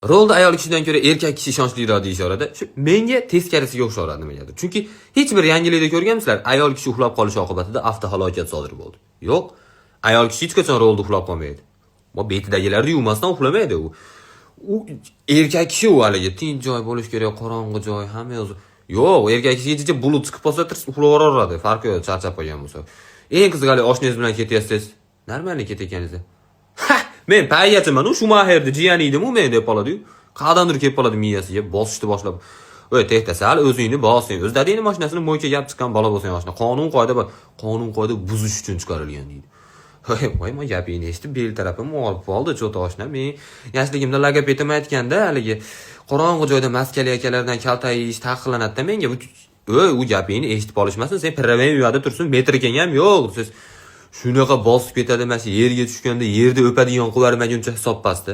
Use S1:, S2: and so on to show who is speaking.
S1: Rolda ayol kishidan ko'ra erkak kishi ishonchliroq deyishaveradi. Shu menga teskarisiga o'xshaveradi nimagadir. Chunki hech bir yangilikda ko'rganmisizlar, ayol kishi uxlab qolishi oqibatida avtohalokat sodir bo'ldi? Yo'q. Ayol kishi hech qachon rolda uxlab qolmaydi. Bu betidagilarni yuvmasdan uxlamaydi u. U erkak kishi, u haligi tinch joy bo'lishi kerak, qorong'i joy, hamma yo'q. Yo'q, erkak kishiga jicha bulut chiqib qolsa, tirs uxlab yuboraveradi. Farqi yo'q, charchab qolgan bo'lsa. Eng qizig'i, haligi oshnangiz bilan ketyapsiz. Нормально ketayotganingizda. "Ha, men paygachiman, u Shumaxerni jiyani edim u men", deb qoladi-yu. Qayerdandir kelib qoladi miyasiga, bosishni boshlab. "Ey, tehta, sal o'zingni bosing. O'z dadangni mashinasini мойка ga olib chiqqan bola bo'lsang, oshna. Qonun qoida bor. Qonun qoida buzish uchun chiqarilgan", deydi. Voy, voy, men gapingni eshitib bel tarafim og'rib qoldi, чё-то, oshna. Men yoshligimda logopedim aytganda, haligi qorong'i joyda maskali akalardan kaltak yeyish taqiqlanadi menga. Ey, u gapingni eshitib olishmasin, sen piravang u yoqda tursin, metrikang ham yo'q. Siz shunaqa bosib ketadi, mana shu yerga tushganda yerda o'padigan qilib yubormaguncha hisob pastda.